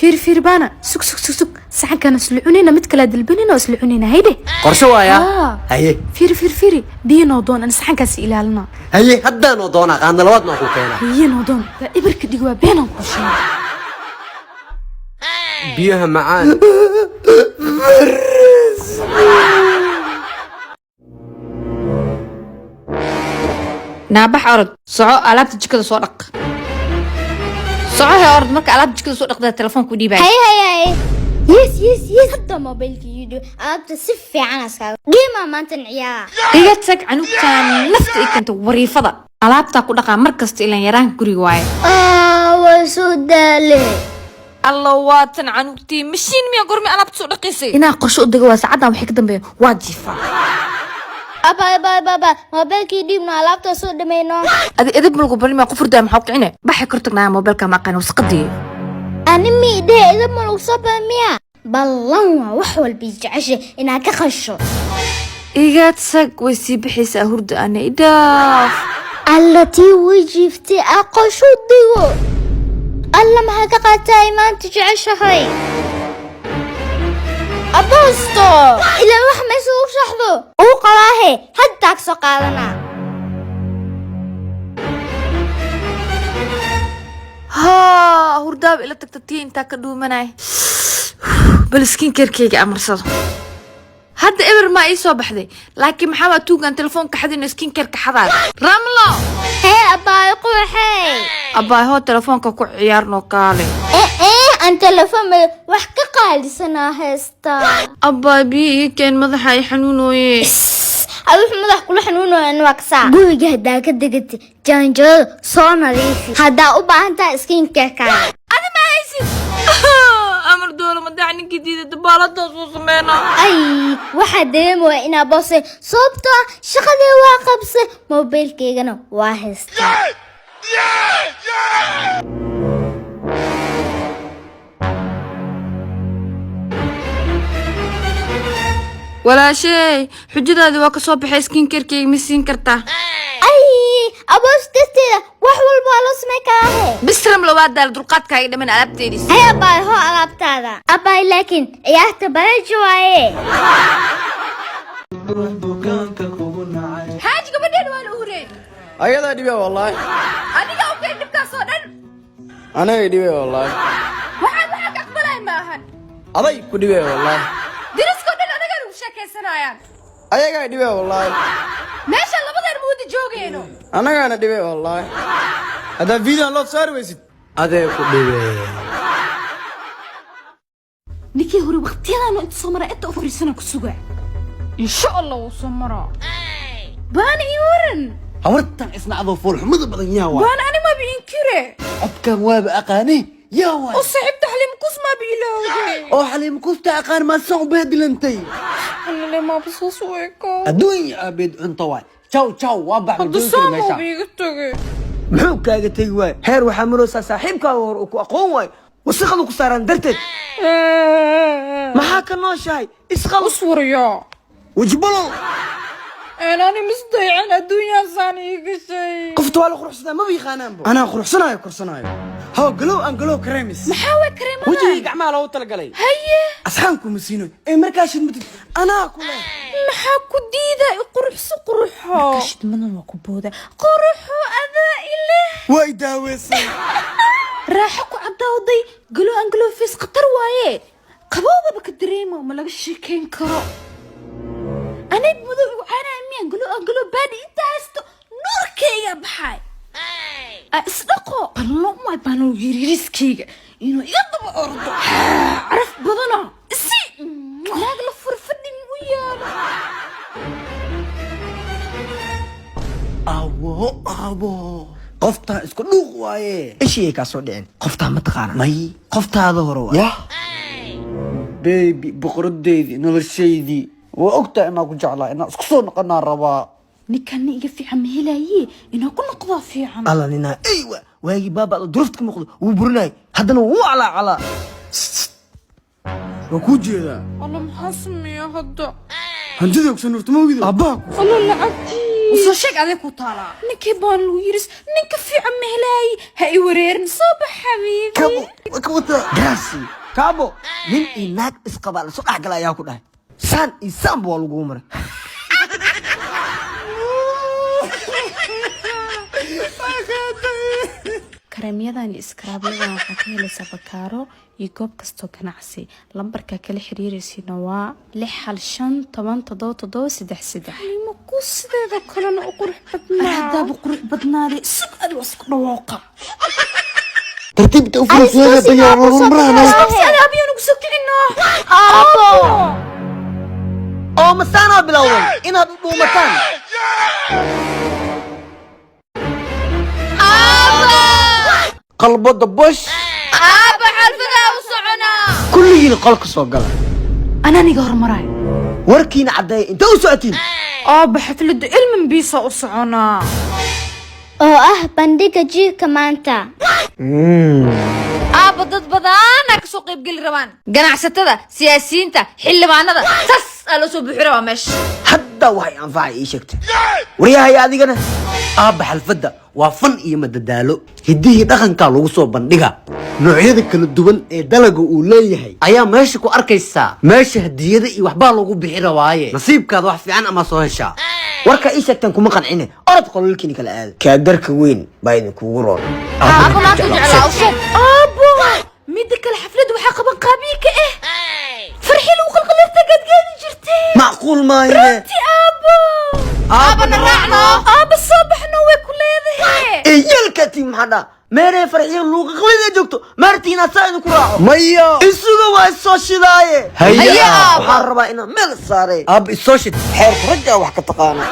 Fiir, fiir baana, sug, sug, sug, sug, saxankan isla cunayna, mid kale dalbanayna oo isla cunayna. Hayde. Qorshe waaya. Ah. Haye. Fiir, fiir, fiiri, biyo noo doon, ana saxankaas ilaalina. Haye, haddaanoo doonaa, qaadna labaad noo ku keenaa. Biyo noo doon, waa ibirka dhig, waa beenaan kuu sheegay. Biyaha macaan. Naabax, orod, soco, alaabta jikada soo dhaq. Soco he, orod. Marka alaabta jikada soo dhaqdaa, telefoonku dhiibaya. Hay hay hay, yes yes yes, hadda mobilka ii dhiib, alaabta si fiican askaaga geemaa maantan ciyaara. Iga tag, canugtaan nafta i keenta, wariifada alaabtaa ku dhaqaa mar kasta, ilaan yaraanka guriga waaye. Ah, waa soo daale. Alla, waatan canugtii mashiin miya? Gormi alaabta soo dhaqaysay? Inaa qorshe u dego waa saacaddan, waxay ka dambeeya waa jiifaa. Abay, abay, abay, mobilkii dhiibno, alaabta soo dhamayno. Adi edeb malgu barin maa? Qufurdaa maxaa kicine? Baxay kor tagnaa, mobilka ma aqaan wasaqadii. Ani mi idhe idab ma lagu soo bada miya? Ballan waa wax walba jeceshay inaad ka qasho. Iga tag, way sii bixaysaa hurda, ana idhaaf. Alla, tii way jiiftay, aqoshu digo. Alla, maxaa ka qaatay maanta jeceshahay? Abosto ilaa wax maysa u shaxdo uu qabaahe, haddaa ka soo qaadanaa. Haa, hurdaaba ila tagta tii intaa ka dhuumanay. Bal skincarekeyga amarsado hadda, eber maa ii soo baxday, laakiin maxaa waa tuugan telefoonka xadino, skincareka xadaad ramlo. Hee abaayo quwaxey. Abaay, hoo, telefoonka ku ciyaarnoo, kaale. Eh eh, aan telefoon ma wax ka qaalisanaa heystaa. Abaay, biyo ii keen, madaxa ay xanuunooye. Adi wuxuu madax kula xanuunayo waa kasaa. Guriga haddaa ka degatay, jaanjarada soo nadiifi, haddaa u baahan tahay skincarekaaga. Adi ma haysid amar doola madax, ninkii diida dabaaladaas uu sameynaa. Ay, waxaa dareemaya inaa boose, sababtoo ah shaqadii waa qabsay, mobilkaygana waa haystaa. Walaasheey, xujadaadii waa ka soo baxay, skincarekeyga ma siin kartaa? Ay, aboos darteeda wax walba waa loo samey karaahe. Bis ramlo, waa daal, dulqaadkaaga dhaman, alaabteedis. Hay abaay, hoo alaabtaada abaay, laakiin ciyaarta baraji waaye. Xaaji, gabadheen waa la uhurey. Ayadaa dhibe wallaahi. Adiga u keen dhibkaas oo dhan. Anagay dhibe wallaahi. Waxaan ka aqbalay maahan. Aday ku dhibe wallaahi. Deriskoo dhan anagaa ugu sheekaysanayaan. Ayagaa dhibe wallaahi. Meesha labadeen muudi joogeyno. Annagaana dhibe wallaahi. Haddaa videoan loo saari weysid. Adee ku dhibe. Ninkii hore waqtiyadan inta soo mara, inta u fariisana ku sugaa. Insha Allah wuu soo maraa. Baana, ii waran. Habartan isnacdoo foolxumada badan, yaa waay? Baana, ani maba inkire. Codkan waaba aqaane, yaa waay? U saaxiibta Xaliim Kusmaa bilowday. Oo Xaliim Kusta aqaan, maasan u beedilantay. Anile maaba saas u eko. Adduunya aabeed cunto waay. Jaw jaw, waa bax. Hadda saamoo iiga tagay. Muxuu kaaga tegi waay? Heer waxaa maroosaa saaxiibkaaga hore uu ku aqoon waayo, wasaqadu ku saaraan darteed. Maxaa ka nooshahay? Isqal. Uswariyo. Wejibalow. Ani misdaycan, adduunyaasaan ii gashay. Qofta waa la quruxsadaa, maba yaqaanaanbo. Anaa quruxsanaayo, korsanaayo. Haw, galow aan galow kareemis. Maxaa way kareemadan? Wejigii gacmaha loogu talagalay. Haye. Asxaan kuma siino ee markaa shidmatid anaa ku leh. Maxaa ku diiday? Quruxso, quruxo. Shidmadan waa ku booda. Quruxo adaa ileh. Way daaweysay. Raaxo ku cadawday, galow aan galow face khatar waaye, qabowbaba ka dareemo, ma laga sheekayn karo. Anig madow igu caanaya miyan? Galow aan galow baadi inta haysto, nuurkayga baxay. Aa, isdhaqo ballo waay, baano yiriiriskayga inuu iga daba ordo, caraf badana isi naag la fur fadhi u yaalo. Awo awo, qoftaan isku dhuuq waaye. Ishiyay kaa soo dhicin, qoftaa ma taqaana? May. Qoftaada hore waay. Yah, bebi, boqoradeydii, noloshaydii, waa ogtahay inaan ku jeclaa, inaan isku soo noqonaan rabaa. Ninkanna iga fiican ma helaye, inaa ku noqdaa fiican. Alla, ninaa eywa, waagii baaba durufta ka muuqdo wuu burinay, haddana wuu calaacalaa, waa kuu jeedaa. Alla, maxaa sameeya hadda? Hantida ogsan nurta ma ogido aabbaha ku Alla, lacagtii. Usoo sheeg, adeeg ku taalaa. Ninkii baan lagu yiris, ninka fiican ma helaayi. Ha i wareerin, soo bax xabiibi. Kabo waa ka wataa. Garaasi kaabo, nin iyo naag isqabaa lasoo dhex gala ayaa ku dhahay, saan iyo saanba waa lagugu maray. Kareemyadan iyo iskraabyadan waxaa ka helaysaa Bakaaro iyo goob kastoo ganacsi. Lambarka kala xiriiraysiina waa 615 10 77 33. Ma ku sideeda kalena u qurux badnaa. Haddaaba qurux badnaaday, sug adi waa isku dhawaaqa. Tartiibta u fursuuga bayaa marana. Adi abiyo nagu soo kicino. Aabo. Oo masaanaa bilowdan inaad u dhuumataan. Qalbada bosh. Aabba, xalfadaa u soconaa. Kulligiin qolka soo gala. Ananiga hormaraay. Warkiina caddeeya, inta u socotiin. Aaba, xafladda ilman biisa u soconaa. Oo ah bandhiga jiilka maanta. Aabba, dad badanaa kasoo qaybgeli rabaan, ganacsatada, siyaasiyiinta, xildhibaanada, sas aa loo soo buuxi rabaa meesha. Hadda waxay anfacay ii sheegtay waryahaya adigana. Aabba, xalfadda waa fan iyo madadaalo, hiddihii dhaqankaa lagu soo bandhiga, noocyada kala duwan ee dalaga uu leeyahay ayaa meesha ku arkaysaa. Meesha hadiyada iyo waxbaa lagu bixi rabaaye, nasiibkaada wax fiican ama soo heshaa. Warka ii sheegtaan kuma qancine, orod qolalkiina kala aada, kaagarka weyn baa idinkugu roon. Aabba, maanta jeclaa u sheeg. Aabo, midda kale xafladda waxaa qaban qaabiye ka ah Farxii lagu qalqalirta gaadgaadi jirtay. Macquul maahine. Ti aabo. Aabba, na raacno. Aaba, soo baxno way ku leedahay. Eyalkati maxaa dhaa meeree Farxiyo luuqa qalida joogto maarti inaad saa idinku raaco? Maya. Isuga waa isoo shidaaye. Haye. Waxaan rabaa inaan meel saare. Aabba, isoo shid. Xeerka raggaa wax ka taqaana,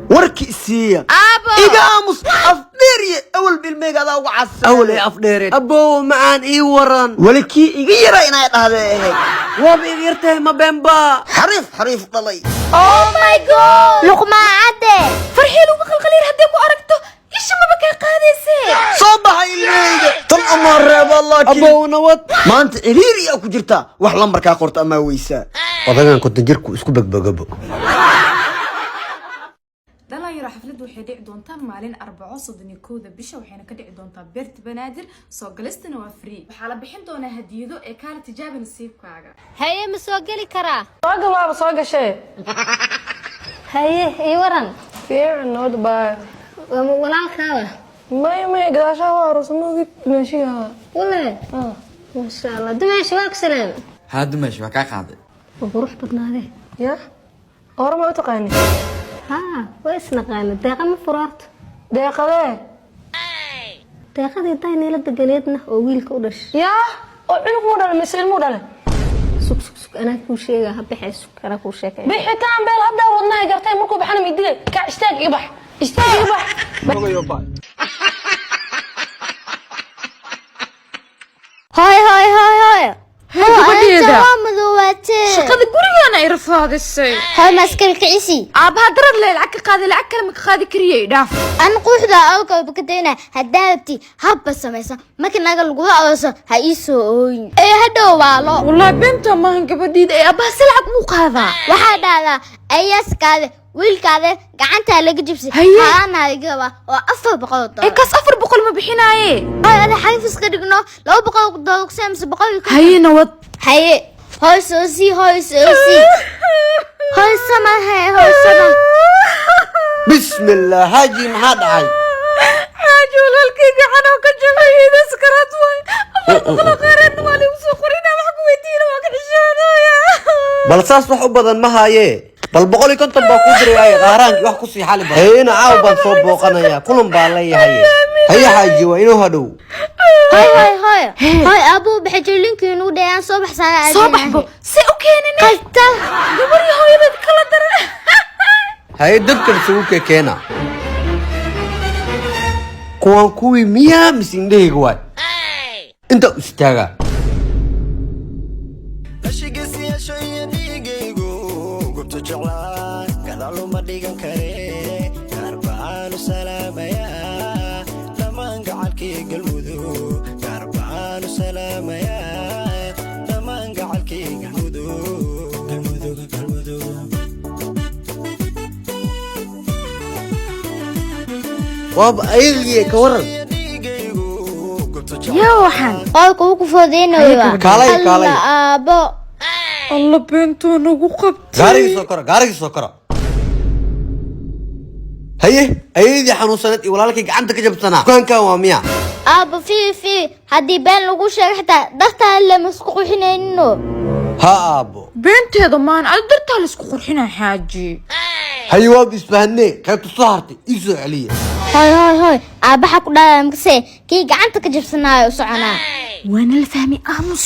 warki isiiya. Aabbo. Iga aamus, afdheeriye, awal bilmeega adaa uga casa. Awal ee afdheereed, abbow macaan, ii waran. Weli kii iga yaraa inay dhahdee ahayd. Waaba iga yartahay, ma beenba? Xariif xariif dhalay. Oh my God, Luqmaan cadde. Farxii lagu qalqalir hadday ku aragto isha maba kaa qaadayse. Soo baxay ilmeyga tan amaa reeba laakiin. Abbow, nabad. Maanta ciriiriyaa ku jirtaa, wax lambarkaa qorta amaa weysaa. Odagan 50 jirku isku begbegabo. Dhalinyaro, xafladdu waxay dhici doontaa maalin Arbaco, 31-da bisha, waxayna ka dhici doontaa Beerta Banaadir. Soo galistana waa free. Waxaa la bixin doonaa hadiyado ee kaala tijaabi nasiibkaaga. Haye, ma soo geli karaa? Soo waaba soo gashee. Haye, ii waran. Fiican, nabad baa. Waa walaalkaaba? Maya maya, gadaashaha waa aroos moogid meeshiga. Wale, maasha Allah, dumeesha waa ku salaam. Haa dumash, waa kaa qaaday. Waa qurux badnaadee. Ya hore ma u taqaani? Haa, waa isnaqaana. Deeqa ma furo horta? Deeqadee? Deeqadii dayniila deganeedna oo wiilka u dhashay. Yaa, oo cunug muu dhalay mise ilmuu dhalay? Sug sug sug, anaa kuu sheega, ha baxee, sug, anaa kuu sheekay. Bixitaan beel haddaa wadnaha gartay markuu baxana midiga kac. Istaag, iga bax, istaag, iga bax. Hooy hooy hooy hooy. Gabadheeda. Waa madoowaatee. Shaqada gurigaana ay rafaadisay. Hooy, maaskara kicisi. Aabaha darad le lacag ka qaaday, lacag kale ma ka qaadi kariyay, dhaaf. An quuxda awgaba bakadayna haddaa rabti habba samaysa, marka naga laguga ooso ha ii soo ooyin ee hadhow waalo. Wallahi beenta maahan gabadhiida, ee aabaha si lacag muu qaadaa? Waxaa dhahdaa ayaaskaade wiilkaade gacantaa laga jibsay. Haye. Haana igaba oo 400 Ee doolar. Kaas 400 ma bixinaaye. Hooy, ada xarif iska dhigno, 200 doolar kusee mise boqol iyo konton. Haye, nabad. Haye hooy, soo sii hooy, soo sii hooy, sama haye hooy, sama. Bismillah, xaaji, maxaa dhacay? Xaaji, walaalkay gacanoo ka jabay, idaskaraad waay. 400 qaareedna waa liigu soo qorinaa, wax ku weydiina waa ka xishoonaya. Bal saas wax u badan ma haayee, bal 150 baa kuu dirayaaye, qaaraankii wax kusii xali badan. Hayena caaw baan soo booqanayaa, kulan baa leeyahay. Haye xaaji, waa inuu hadhow. Hooy hooy hooy hooy, aabuu baxay, jilinkii nugu dhayaan, soo baxsana. Soo baxbo se u keenin. Qalta. Gabarii hooyadeed kala dara. Haye, dabkan isugu kekeena. Kuwaan kuwii miyaa mise indhahayga waay? Inta u istaagaa. Dhiigaygu gubto jeclaan gadaal uma dhigan kare, gaar baan u salaamayaa dhammaan gacalkii Galmudug, gaar baan u salaamayaa dhammaan gacalkii Galmudug, Galmudug, Galmudug. Waaba ayagii, ka waran? Yaa waxaan? Qolka uu ku foodeynayo. Kaalay, kaalay. Alla aabo. Alla, beentuu nagu qabtay. Gaarigii soo kora, gaarigii soo kora. Haye, ayadii xanuunsaneed iyo walaalkay gacanta ka jabsanaa, dukaankan waa miya? Aabo, fii fii, haddii been lagu sheego xitaa dartaa lama isku qurxinaynino. Ha aabo. Beenteeda maan, adi dartaa laisku qurxinaa, xaaji. Haye, waaba isfahanee. Qaybta soo hartay ii soo celiya. Hoy hoy hoy, aabaxa ku dhaaya makase kii gacanta ka jabsanaayo u soconaa. Waana la fahmay, aamus.